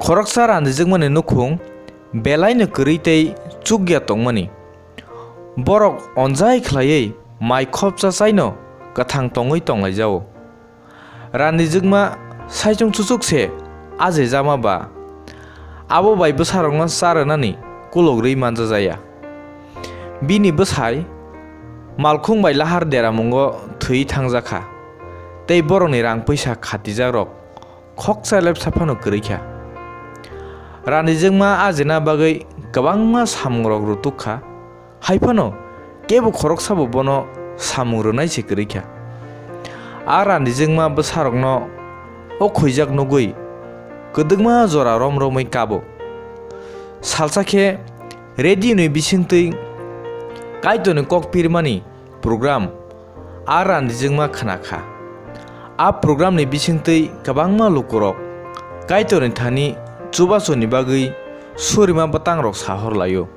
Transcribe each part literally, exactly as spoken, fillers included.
Khoroksa randijwkmani nukhung belaino kwrwi tei chukya tongmani. Borok onjai khlaiwi mai khopsa chaino kwthang tongwi tonglaijao. Randijwkma saichung chuchuk se ajejama ba abo bai bwsarokno cha rwnani kulok rwi manjajaya. Bini bwsai malkhung bai lahar deramungo thwi thangjakha, tei borokni rang puisa khatijakrok khoksa lepsa phano kwrwi kha. Randijwkma ajina bagwi kwbangma samungrok rutuk kha, hai phano kebo khoroksabo bono samung rwnai se kwrwi kha. A randijwkma bwsarokno o khuijak nugwi kwdwkma jora rom romwi kabo. Salsa khe radio ni bisingtwi Kaitorni kok pirmani program a randijwkma khna kha. A program ni bisingtwi kwbangma lukurok Kaitorni thani chubachuni bagwi surima bwtangrok sahor laio.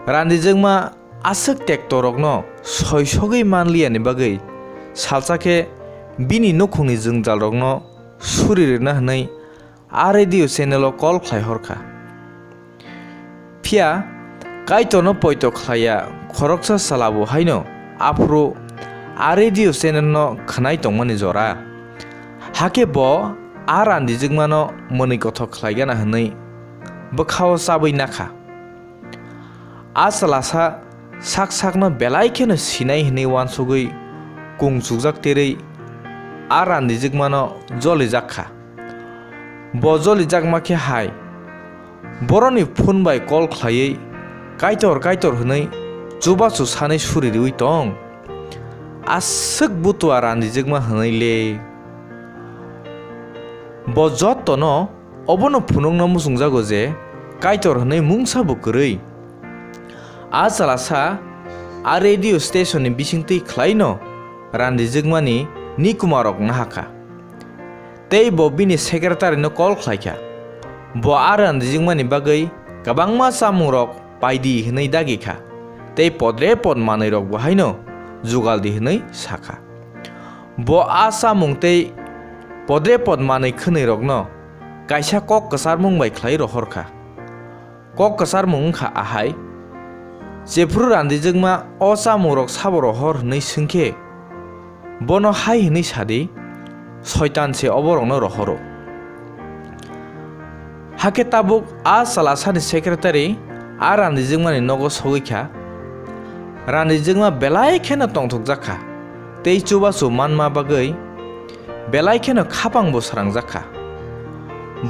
Randijwkma aswk tektorokno soisogwi manliyani bagwi salsa khe bini nukhungni jwngjalrokno suri rwna hwnwi a radio channel-o call khlai hor kha. Phiya Kaitorno poito khlaiya khoroksa chwla bo haino aphuru a radio channel-no khwnai tongmani jora. Hakhe bo a randijwkmano mwnwi kothok khlaigana hwnwi bwkha-o chabwi nakha. A chwlasa sak sakno belai kheno sinai hwnwi uansugwi kung chukjak terwi a randijwkmano jolijak kha. Bo jolijakma khe hai, boroni phone bai call khlaiwi, "Kaitor, Kaitor," hwnwi chubachu sanwi suri riwi tong. Aswk butua randijwkma hwnwi le. Bo jottono obono phunukna muchungjago je Kaitor hwnwi mungsa bo kwrwi. A chwlasa a radio station ni bisingtwi khlaino randijwkmani nikumarok nahakha. Tei bo bini secretary no call khlaikha. Bo a randijwkmani bagwi kwbangma chamungrok paidi hwnwi dagi kha, tei podre pod manwirok bo haino jugal di hwnwi sakha. Bo a chamung tei podre pod manwi khwnwirokno kaisa kok kwcharmung bai khlai rohor kha. Kok kwcharmung wngkha ahai, jephru randijwkma o chamungrok sabo rohor hwnwi swngkhe, bono hai hwnwi sadi, "Soitan se oborokno rohoro." Hakhe tabuk a chwlasani secretary a randijwkmani nogo sogwi kha. Randijwkma belai kheno tongthokjak kha tei chubachu manma bagwi belai kheno khapang bo srangjak kha.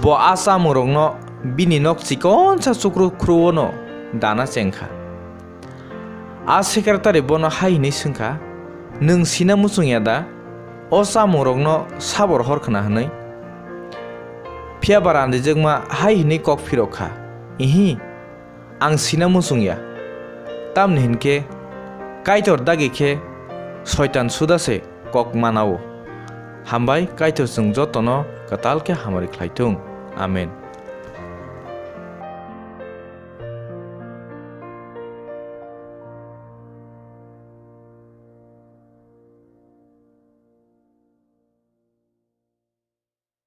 Bo a chamungrokno bini nok chikonsa chukru khruono dana cheng kha. A secretary bono hai hwnwi swng kha, "Nwng sina muchung ya da, o chamungrokno sabo rohor khna hwnwi?" Phiya ba randijwkma hai hwnwi kok phirok kha, "Ihi, ang sina muchung ya. Tamni hwn khe Kaitor dagi khe Soitan suda se kok mana-o." Hambai, Kaitor chwng jotono kwtal khe hamari khlai thung. Amen.